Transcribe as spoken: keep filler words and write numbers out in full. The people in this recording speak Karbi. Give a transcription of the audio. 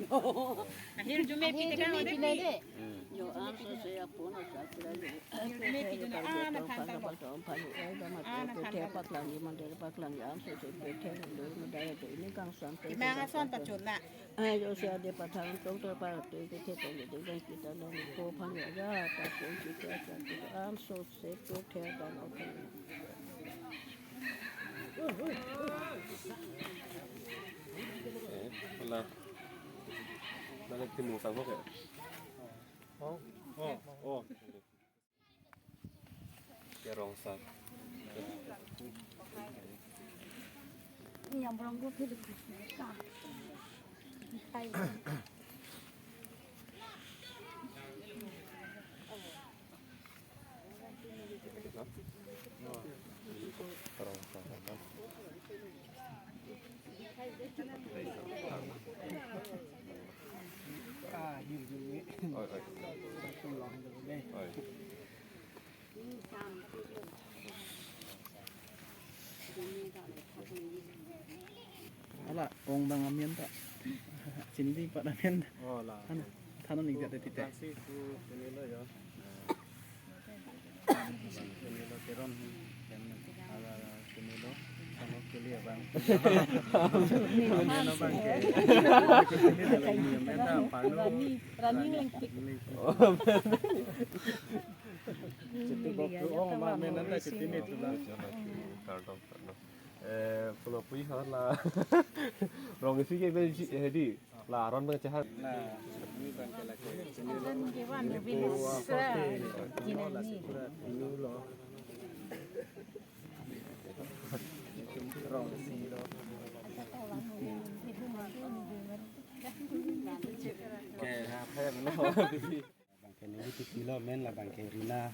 Ahir jume pi teka ode pi. Yo, ang so se apon asa kira yo. Ahir jume pi juna, ah, na than talo. Ah, na than talo. Paklang di mandar paklang di ang so se pe thek lo mandar to ini kang san pe. Imang ason pachun na. Ayo se ade pathan tong to pa te ke te tong de jang kita long ko phan ya ya ta ko kita ta ko am so se ko the dan ko. Eh, hola. Mana timu sa ko ke? Oh, oh, oh. Kerong sa. Kerong sa. Oi, oi. Oi. Ala, ong bang amen ta. Chini di pat amen ta. Oh, la. Ana, thanon ning jat tite. Kasi ku chini lo yo. Chini lo Teron hi. Ala, ala, chini lo. Ano kili abang. Ano bang ke. Chini lo ni meta panu. Running lengtik. Chiti bok tu ong ma men nanda chiti ni tu la. Kardom, kardom. Eh, pulo pui ha la. Rong isi ke ben si hedi. La ron bang chahar. La, ni bang ke la ke. Adan ke wan village, Kinani. Rong isi lo. Ke ha phe no. Bang ke neli titi lo men la bang ke Rina.